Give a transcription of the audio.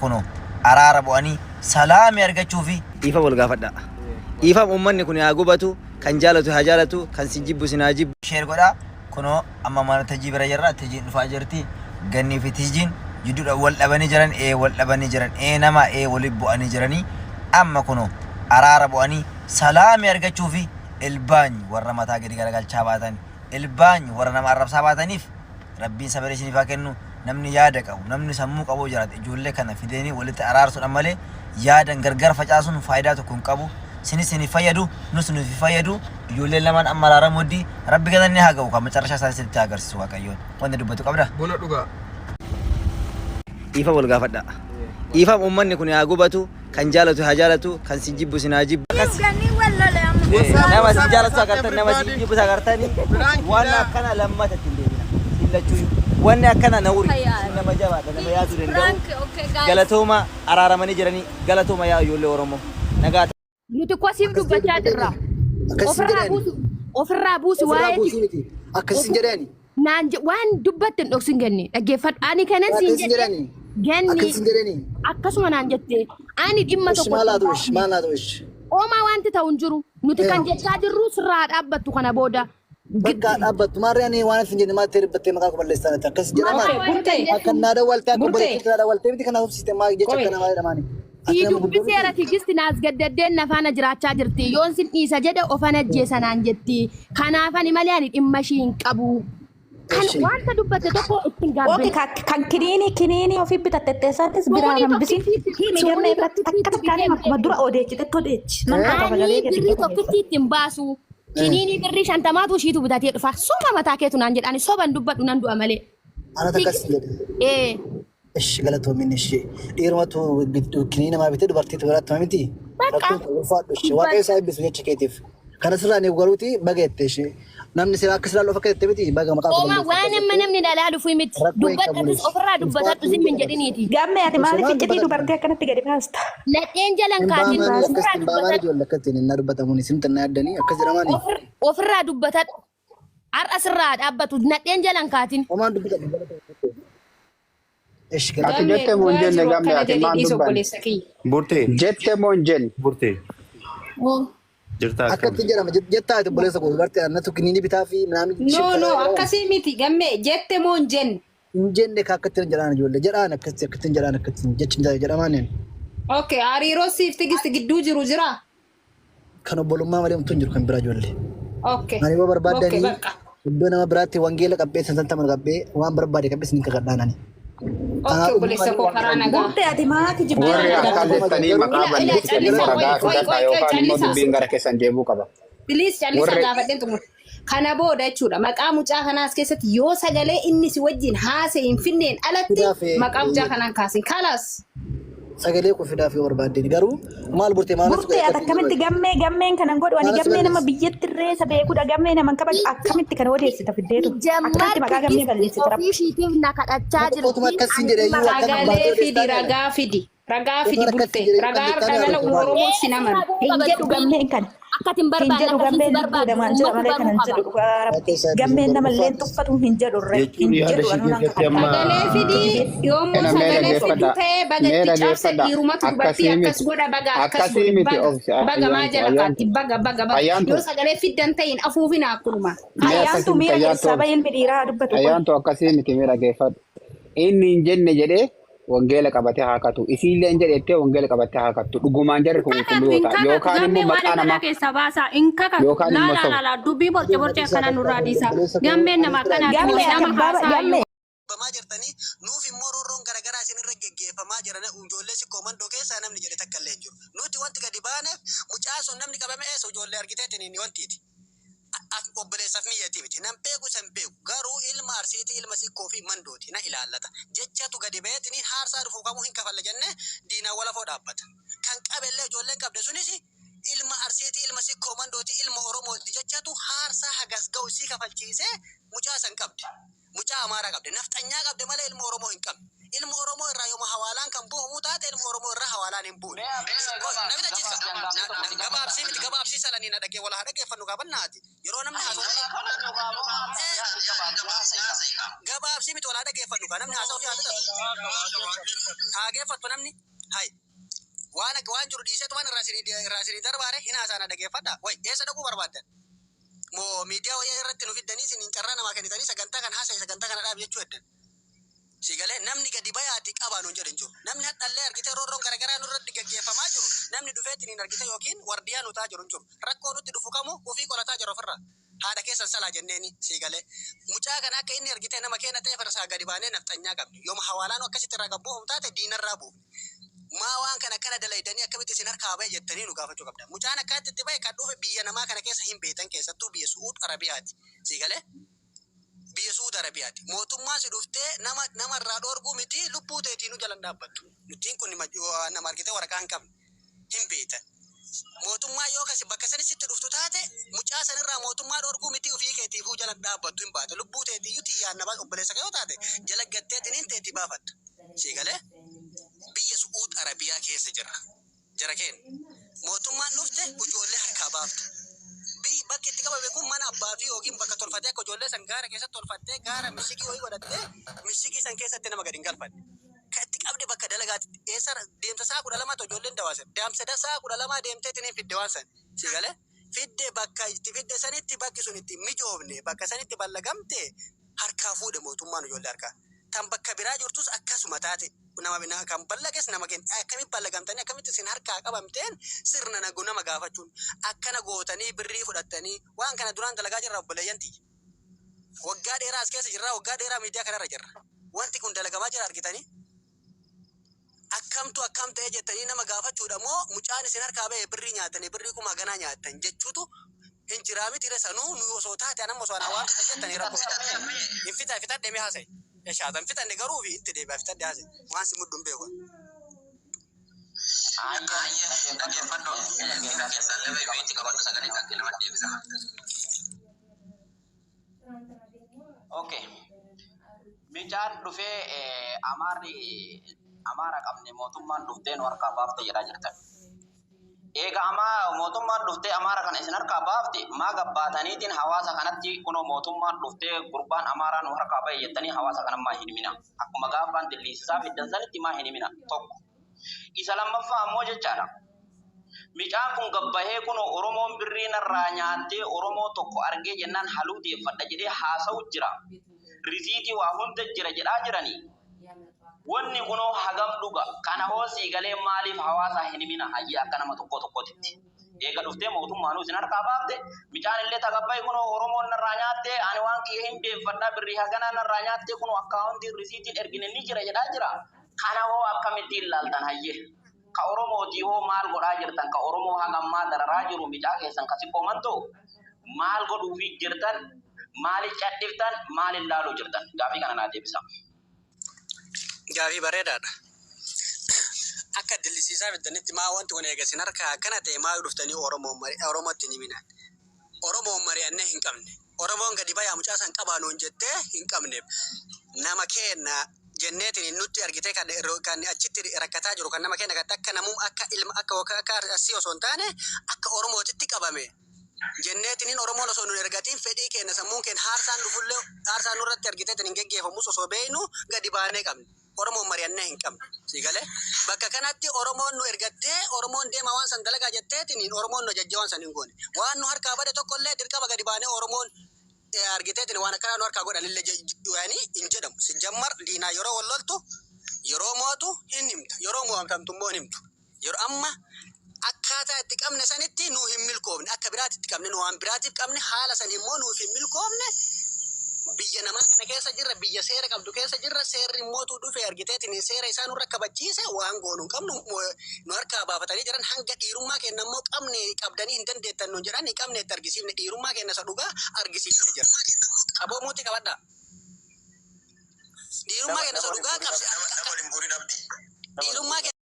Kunoo araara bu'anii salaami argachuufi. Dhiifama wal gaafadhaa. Dhiifama uummanni kun haa gubatu, kan jaalatu haa jaalatu, kan sin jibbu sin haa jibbu. Share godhaa. Kunoo amma mana Tijii bira jirra. Tijiin dhufaa jirti. Gannii fi Tijiin jidduudha wal dhabanii jiran ee wal dhabanii jiran ee nama ee walitti bu'anii jiranii amma kunoo araara bu'anii salaami argachuufi ilbaany warra mataa gadi garagalchaa baatan ilbaany warra nama arrabsaa baataniif Rabbiin sabarii isiniif haa kennu. Namni yaada qabu, namni sammuu qabu yoo jiraate ijoollee kana fideenii walitti araarsuudhaan malee yaadan gargar facaasuun faayidaa tokko hin qabu. Sinis isin hin fayyadu, nus nuuf hin fayyadu. Ijoolleen lamaan amma araaramuu heddii Rabbi galanni haa ga'u kan macarrashaa isaanii sirriitti haa agarsiisu Waaqayyoon. Wanta dubbatu qabda? Buna dhugaa. Dhiifama wal gaafadhaa. Dhiifama uummanni kun haa gubatu, kan jaalatu haa jaalatu, kan si jibbu sin haa jibbu. Ganni wal lole amma. Nama si jaalatu agartan, nama si jibbu agartanii waan akkana lammata ittiin deebina. Sin lachuu wanni akkana na wuri. Sin nama jabaadha, nama yaaduu danda'u. Prank, okay guys. Galatooma araaramanii jiranii galatooma yaa ijoollee Oromoo. Nagaa Nuti kosiif Akkas dubbachaa jedhu jirra. Akkas hin Ofirraa jedhani. buusu ofirraa buusu Ofirraa waa'ee buusuu miti. Akkas hin jedhani. naan waan dubbatte hin dhoksin ganni dhaggeeffadhu ani kanan siin Akkas hin jedhe jedhani. ganni Akkas hin jedhani. akkasuma naan jette ani dhimma Ish tokko maal haa ta'u hin ish maal haa ta'u ish. Oomaa wanti ta'u hin jiru nuti kan jechaa jirru sirraa dhaabbattu kana booda. Bakka dhaabbattu maarree ani waan isin jenne maal ta'e dubbattee maqaa koo balleessaa natti akkas jedhama. Maqaa waan Burtee. Akka naa dawwaltee akka Burtee. obboleettii naa dawwaltee miti kanaaf obsiiste maal jecha Qoy. akkana maal jedhamaani. Sii Ati nama guddoo dubbiseera miti. Tigisti naas gaddaddeen na faana jiraachaa jirti. Yoon sin dhiisa jedhe ofan ajjeesa naan jetti. Kanaaf ani malee ani dhimma ishii hin qabu. Kan Eshi. wanta dubbatte tokko ittiin Oke, gaabbina. kan kiniini kiniini ofii bitatte teessattis biraa Sumunii hambisin tokkittiitti himi sumunii gammee biratti takka tokkittiitti takkaan bitee hima akkuma dura hin odeechitetti odeechi. Nan qaba Ani sagalee kee birrii xiqqoo keessa. tokkittii ittiin baasu. Kiniinii birrii shantamaatu ishiitu bitatee dhufa. Suma mataa keetu naan jedha. Ani soban dubbadhu nan du'a malee. Anatu akkas hin jedhe. Ee. Ishi galatoomin ishi. Dhiirumatu kiniina namaa bitee dubartiitu biraatti miti. Bakka. Rakkoon kun ulfaadhu ishi. Waaqayyo isaa eebbisu jecha keetiif. Kana sirraa ni galuuti baga jette ishi. Namni sirraa akka sirraa loof akka jette miti baga maqaa koo Oomaa balleessa waan akkas amma jette. namni dhalaa dhufu miti. Rakkoo hin qabu Dubbadhatus ishi. ofirraa dubbatadhu Ulfaadhu zimmi hin jedhama. jedhiniiti. Gammee ati maaliif Osoo iccitii maal dubartii akkanatti gadi baasta? Nadheen jalan Hin kaatin baamaanii ofirraa akkasitti hin baamaanii dubbatadhu. ijoollee akkasitti hin dubbatamuun isin xinna yaaddanii akkas jedhamaanii. Ofirraa dubbatadhu. Har'a sirraa dhaabbatu nadheen jalan kaatin. Homaan dubbatan Ishi Ati galatoomin. Gammee jette moo hin dhugaa jenne jiru gamme akkana ati jedhi maan dhiisi dubbanne? obboleessa kiyya. Burtee. Jette moo hin jenne? Burtee. Jirtaa akkam? Akkatti jedhama jettaa ati obboleessa koo dubartii annatu kiniini bitaa fi minaamin No no akkasii miti gammee jette moo hin jenne? hin jenne ka akkatti hin jedhaan ijoollee jedhaan akkatti akkatti hin jedhaan akkatti jechi hin jedhamaan Okay, hariiroo siif Tigisti gidduu jiru jiraa? kan obbolummaa malee homtuu hin jiru kan biraa ijoollee. Okay. Ani yoo Okay, barbaaddanii bakka. iddoo nama biraatti wangeela qabbee santan qabbee waan barbaade qabbee isin kakadhaan ani. Okay, obboleessa koo karaa nagaa. Burte ati maa kijibdee Warri nama akkas jalaa. jettanii Garuu maqaa Ila ila balleessitan immoo callisa qoy ragaa qoy fudhadhaa qoy qoy yookaan immoo callisa. dubbiin gara keessan deebi'uu qaba. Please callisa Warri gaafadheen xumura. Kana booda jechuudha maqaa mucaa kanaas keessatti yoo sagalee inni si wajjin haasa'e hin finneen alatti Fidaaf maqaa mucaa kanaan kaasin. Kalaas. Sagalee koo fidaaf yoo barbaaddeen garuu maal burte maal Burte ati akkamitti gammee gammeen kanan godhu ani Maalas gammee nama balleessi. biyyatti reessa beekudha gammee nama hin kabaju akkamitti kana odeessita fiddeetu akkamitti maqaa gammee Jammarti balleessita rabbi. ofii ishiitiif na kadhachaa jirti. Otuma akkasiin Ani jedhee dhimma iyyuu akka kana Sagalee baatee fidi odeessaa jira. ragaa fidi. Ragaa fidi Otuma burte. akkasiin jedhee Ragaa kan har'a jettaan dhala argatu maali? Oromoo sin amanu. Hin jedhu gammeen kana. Akkati hin Hin barbaanne jedhu akkasiin si gammeen barbaadu lubbuudha maal jedha ummatu malee baruu kanan qaba. jedhu dhugaa Waaqayyo rabbi. isaa eebbisu Gammeen garuu namallee ulfaadhu. tuffatu hin jedhu irre Jechuun hin yaada jedhu ishii anuu nan keessatti kakadha. amma Sagalee fidi yoommoo Kana mee sagalee fiddu dhaggeeffadha. ta'ee baga Mee itti cabse dhaggeeffadha. dhiirumatu dubartii Akkasii akkas miti. godha baga akkas Akkasii godhe miti baga obsi baga maa ayyaantu jala ayyaantu kaatti baga baga baga ayyaantu yoo sagalee fiddan ta'in afuufina akkunuma. mee Ayyaantu akkasii miti miira ayyaantu keessaa obsi bahi ilmi dhiiraa dubbatu qoy. ayyaantu akkasii miti mee dhaggeeffadhu. Inni hin jenne jedhee wangeela qabatee haa katu. Isiillee hin jedhe jettee wangeela qabattee haa kattu. Dhugumaan jarri kun Hin kakatu, qulqulluu hin yoo ta'an kakatu. yookaan immoo Gammee waan maqaa akkanaa namaa keessaa baasaa. Hin kakatu. yookaan Laa immoo laa soba. laa laa dubbii borce borcee Obboleessa akkanaa nurraa dhiisaa. koo Gammeen nama anis biraa akkanaati Gammee miti. ati Nama abbaaba haasaa gammee. iyyuu. Bamaa jirtanii nuuf immoo roorroon garagaraa isinirra geggeeffamaa jira ijoollee sikkoo mandoo keessaa namni jedhe takka illee hin jiru. Nuti wanti gadi baaneef mucaan sun namni qabame eessa ijoollee argiteetiin inni wantiiti. Obboleessaaf miyyatii miti. Nan beeku isa hin beeku. Garuu ilma Arsiitii ilma sikkoo fi mandooti na ilaallata. Jechatu gadi baheetiin haarsaa dhufu kamuu hin kafalla jennee diinaan walafoo dhaabbata. Kan qabellee ijoolleen qabde sunis ilma Arsiitii ilma sikkoo mandooti ilma Oromooti jechatu haarsaa hagas ga'u isii kafalchiisee mucaa san qabde. Mucaa Amaaraa qabde. Nafxanyaa qabde malee ilma Oromoo hin qabne. Ilma Oromoo irraa yooma hawaalaan kan buufamu taate ilma Oromoo irraa hawaalaan hin buune. Qoy na fixachiis ka. Na, na, gabaabsii miti gabaabsii salanii na dhagee wal haa dhageeffannu gaa bannaati. Yeroo namni haasa'u namni Gabaabsii miti, walaa dhageeffadhu kaa, namni haasaa ofii haa fixatu. Haa geeffattu namni. Hay. Waan akka waan jiru dhiiseetu waan irraa isinii darbaare hin haasaan dhageeffadha. Way, eessa dhaquu barbaaddan? Moo miidiyaa wayyaa irratti nu fiddanii isin carraa namaa kennitanii sagantaa kan haasa'e sagantaa kana dhaab jechuu heddan. Si galee, namni gadi bayaati qabaa nuun jedhu hin jiru. Namni hadhallee argitee roorroon garaagaraa nurratti gaggeeffamaa jiru, namni dhufeetiin hin argite yookiin wardiyaa nu ta'aa jiru hin jiru. Rakkoo nutti dhufu kamuu ofii qolataa jira ofirraa. Haadha keessan salaa jenneeni, si galee. Mucaa kana akka inni argitee nama keenya ta'e farsaa gadi baanee nafxanyaa qabne. Yooma hawaalaan akkasitti irraa gabbuufamu taate diinarraa buufne. Maa waan kana akkana dalaydanii, akkamitti isin harkaa bahe jettanii nu gaafachuu qabda. Mucaan akkaatti itti bahe kan dhufe biyya namaa kana keessa hin beektan, keessattuu biyya Su'uud Arabiyaati. Si galee? Biyya Su'uud Arabiyaati. Mootummaan si dhuftee nama namarraa dhoorguu miti, lubbuu teetiinuu jalan dhaabbattu. Nuttiin kun nama argitee waraqaa hin qabne hin beektan. Mootummaa yoo kasi bakka sani sitti dhuftu taate, mucaa sanirraa mootummaa dhoorguu miti, ofii keetiifuu jalan dhaabbattu, hin baate. Lubbuu teetiiyyuu tiyyaan nama obboleessa kee yoo taate jala gatteetiniin teetii baafatta. Si galee? Biyya Su'uud Arabiyaa keessa jirra. Jara keenya. Mootummaan dhufte ijoollee harkaa baafte. Biyyi bakki itti qabame kun mana abbaa fi yookiin bakka tolfatee akka ijoollee san gaara keessatti tolfattee, gaara mishigii wayii godhattee mishigii san keessatti nama gadi hin galfanne. Kan itti qabde bakka dalagaatti eessa deemsa sa'a 12tu ijoolleen dawaasan. Deemsa sa'a 12 deemteetiin fidde waan san. Si galee? Fidde, bakka itti fidde sanitti bakki sun itti mijoofne, bakka sanitti ballagamte harkaa fuudhe mootummaan ijoollee harkaa. Tan bakka biraa jirtus akkasuma taate, nama kan ballages nama kenna, akkamitti ballagamtanii, akkamitti isin harkaa qabamteen sirna nagu nama gaafachuun akkana gootanii birrii fudhattanii waan kana duraan dalagaa jirra, obboleeyyan tiyya. Waggaa dheeraa as keessa jirra, waggaa dheeraa miidiyaa kanarra jirra. Wanti kun dalagamaa jira argitanii. Akkamtu akkam ta'e jettanii nama gaafachuudha moo mucaan isin harkaa ba'e birrii nyaatanii birrii kuma ganaa nyaattan jechuutu hin jiraa miti sanuu nu osoo taate anam osoo anaa waan fitan jettanii rakkoo hin fixa fixadhe mee haasa'e. Eshaatan fixanne garuu fi itti deebi'a, fixadhe haasa'e, waan si muddu hin beeku. Dhaggeeffadhu. Keessaan lama beekti qabadhu, sagalee kan kennaman deebisa. Okay. Mucaan dhufee amaarri amaara qabne, mootummaan dhuftee nu harkaa baafte jedhaa jirtan. Eega amaa mootummaan dhuftee amaara kana isin harkaa baafte, maa gabbaataniitiin hawaasa kanatti kunoo mootummaan dhuftee gurbaan amaaraa nu harkaa bahe jettanii hawaasa kana maa hin himina? Akkuma gaafaan dilliisisaa fiddan sanitti maa hin himina? Tokko. Isa lammaffaa ammoo jechaadha. Mucaan kun gabbahee kunoo Oromoon birrii narraa nyaattee, Oromoo tokko argee jennaan haluu deeffadha jedhee haasa'u jira. Risiitii waa hunda jira jedhaa jiranii. Wanni kunoo hagam dhuga? Kana hoo sii galee maaliif hawaasa hin himina hayyee akka nama tokko tokkotitti? Eega dhuftee mootummaanuu isin harkaa baafte, mucaan illee tagabbaye kunoo Oromoon narraa nyaattee, ani waan kiyya hin deeffadhaa, birrii haganaa narraa nyaattee, kunoo akkaawuntiin risiitiin ergine ni jira jedhaa jira. Kana hoo akkamitti ilaaltan hayyee? Ka Oromootii hoo maal godhaa jirtan? Ka Oromoo hagammaa dararaa jiru mucaa keessan ka siqqoo mantoo maal godhuufii jirtan? Maaliif cadhiftan? Maal ilaaluu jirtan? Gaafii kana naa deebisa. Gaafii bareedaadha. Akka dillisiisaa fiddanitti maa wanti kun eega isin harkaa akkana ta'e maa dhuftanii Oromootti hin himinaan? Oromoon mari'annee hin qabne. Oromoon gadi bayaa mucaa san qabaa nuun jettee hin qabneef. Nama keenya jenneetiin nutti argitee kan achitti rakkataa jiru kan nama keenya kan akka namuu akka ilma akka asii osoo hin taane akka Oromootitti qabame. Jenneetiin Oromoon osoo nun ergatiin, fedhii keenya sammuun keenya haarsaan dhufullee, haarsaan nurratti argiteetiin hin geggeeffamus osoo beeknu gadi baanee qabne. Oromoon mari'annee hin qabne. Si galee? Bakka kanatti Oromoon nu ergattee, Oromoon deema waan san dalagaa jetteetiin, Oromoon nu ajajjee waan san hin goone. Waan nu harkaa bade tokkollee dirqama gadi baanee Oromoon argiteetiin waan akkanaa nu harkaa godhanillee yaani hin jedhamu. Si jammar diinaa yeroo wal loltu, yeroo mootu hin himta, yeroo mo'amtamtu immoo hin himtu. Yeroo amma akkaataa itti qabne sanitti nu hin milkoofne, akka biraatti itti qabne, nu waan biraatiif qabne, haala san immoo nuuf hin milkoofne. Biyya namaa kana keessa jirra, biyya seera qabdu keessa jirra, seerri mootuu dhufe argiteetiin seera isaa nurra kabachiise, waan goonu hin qabnu, nu harkaa baafatanii jiran. Hanga dhiirummaa keenya immoo qabne qabdanii hin dandeettan nuun jedhan, hin qabne itti argisiifne, dhiirummaa keenya isa dhugaa argisiifne jira. Aboo muutii qabadhaa. Dhiirummaa keenya isa dhugaa qabse. Nama waliin buurin, Abdii. Dhiirummaa keenya.